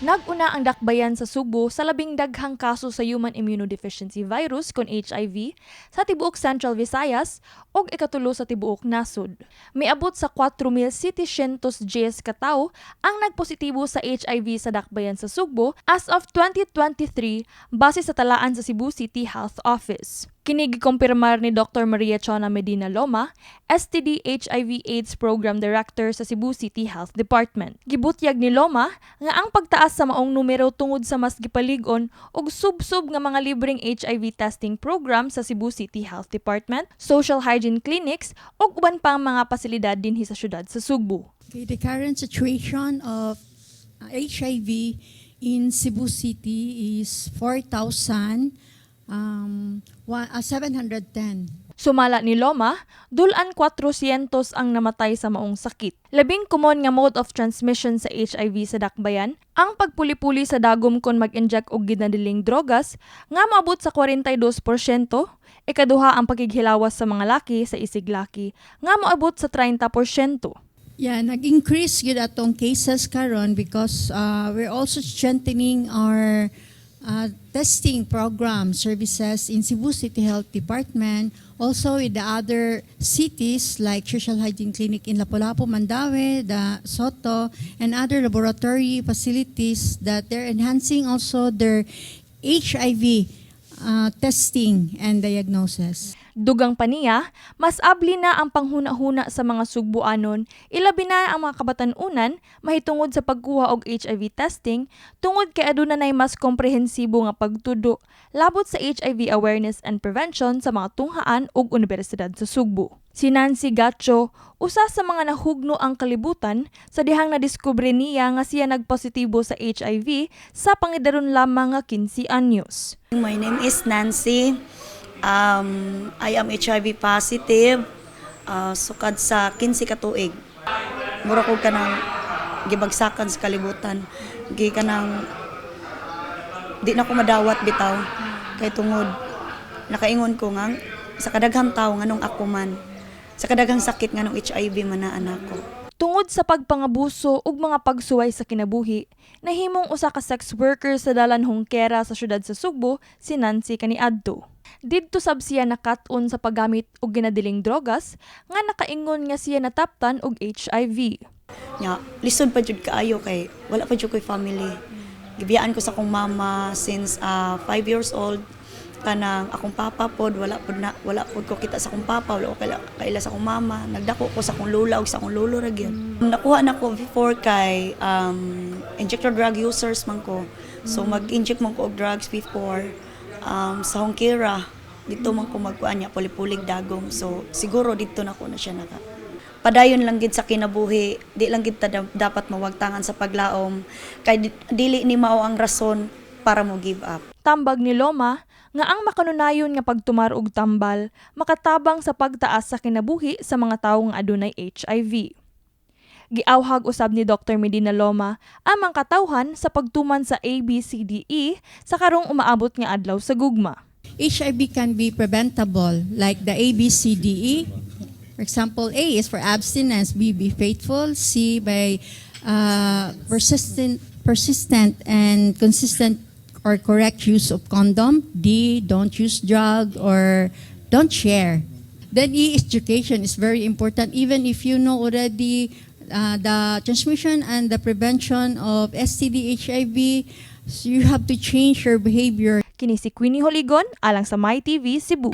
Nag-una ang dakbayan sa Sugbo sa labing daghang kaso sa Human Immunodeficiency Virus kon HIV sa tibuok Central Visayas ug ikatulo sa tibuok nasod. Miabot sa 4,710 ka tawo ang nagpositibo sa HIV sa dakbayan sa Sugbo as of 2023 base sa talaan sa Cebu City Health Office. Kini gikumpirmar ni Dr. Maria Chona Medina Loma, STD HIV AIDS Program Director sa Cebu City Health Department. Gibutyag ni Loma nga ang pagtaas sa maong numero tungod sa mas gipalig-on og sub-sub nga mga libreng HIV testing program sa Cebu City Health Department, social hygiene clinics ug uban pang mga pasilidad dinhi sa syudad sa Sugbo. Okay, the current situation of HIV in Cebu City is 4,710. Sumala ni Loma, dul-an 400 ang namatay sa maong sakit. Labing common nga mode of transmission sa HIV sa dakbayan, ang pagpuli-puli sa dagom kon mag-inject og ginadiling drogas nga maabot sa 42%, ikaduha ang pakighilawas sa mga laki sa isiglaki nga moabot sa 30%. Yeah, nag-increase gyud atong cases karon because we're also strengthening our testing program services in Cebu City Health Department, also with the other cities like Social Hygiene Clinic in Lapu-Lapu, Mandaue, the Soto, and other laboratory facilities that they're enhancing also their HIV testing and diagnosis. Dugang pa niya, mas abli na ang panghuna-huna sa mga Sugbuanon, ilabi na ang mga kabatan-unan mahitungod sa pagkuha og HIV testing tungod kay aduna nay mas komprehensibo nga pagtudo labot sa HIV awareness and prevention sa mga tunghaan ug unibersidad sa Sugbo. Si Nancy Gacho, usa sa mga nahugno ang kalibutan sa dihang nadiskubre niya nga siya nagpositibo sa HIV sa pangidaron lamang nga 15 anyos. My name is Nancy. I am HIV positive. Sukad sa 15 ka tuig. Mura ko kanang gibagsakan sa kalibutan. Gi kanang di na ko madawat bitaw kay tungod nakaingon ko nga sa kadaghang tawo, nganong ako man, sa kadaghang sakit, nganong HIV man na anak ko. Tungod sa pagpangabuso ug mga pagsuway sa kinabuhi, nahimong usa ka sex worker sa dalan Hongkera sa syudad sa Sugbo si Nancy kaniadto. Didto sab siya nakat-on sa paggamit og ginadiling drogas nga nakaingon nga siya nataptan og HIV. Nya, lisod pa jud kaayo kay wala pa jud ko'y family. Gibiyaan ko sa akong mama since 5 years old. Kanang akong papa pod, wala pod na, wala pod ko kita sa akong papa, wala ko kaila sa akong mama. Nagdako ko sa akong lola ug sa akong lolo ra gyud. Nakuha na ko before kay injector drug users man ko. So mag-inject man ko og drugs before sa Hongkira. Dito man ko magkuan niya, puli-pulig dagom. So siguro dito na ko na siya naka padayon lang gid sa kinabuhi, di lang gid ta dapat mawagtangan sa paglaom kay dili ni mao ang rason para mo give up. Tambag ni Loma nga ang makanunayon nga pagtumar og tambal makatabang sa pagtaas sa kinabuhi sa mga tawo nga adunay HIV. Giawhag usab ni Dr. Medina Loma ang mga katawhan sa pagtuman sa ABCDE sa karong umaabot nga adlaw sa gugma. HIV can be preventable, like the A, B, C, D, E. For example, A is for abstinence, B, be faithful, C, by persistent and consistent or correct use of condom, D, don't use drug or don't share. Then E, education is very important. Even if you know already the transmission and the prevention of STD, HIV, so you have to change your behavior. Kini si Queenie Holigon alang sa MyTV Cebu.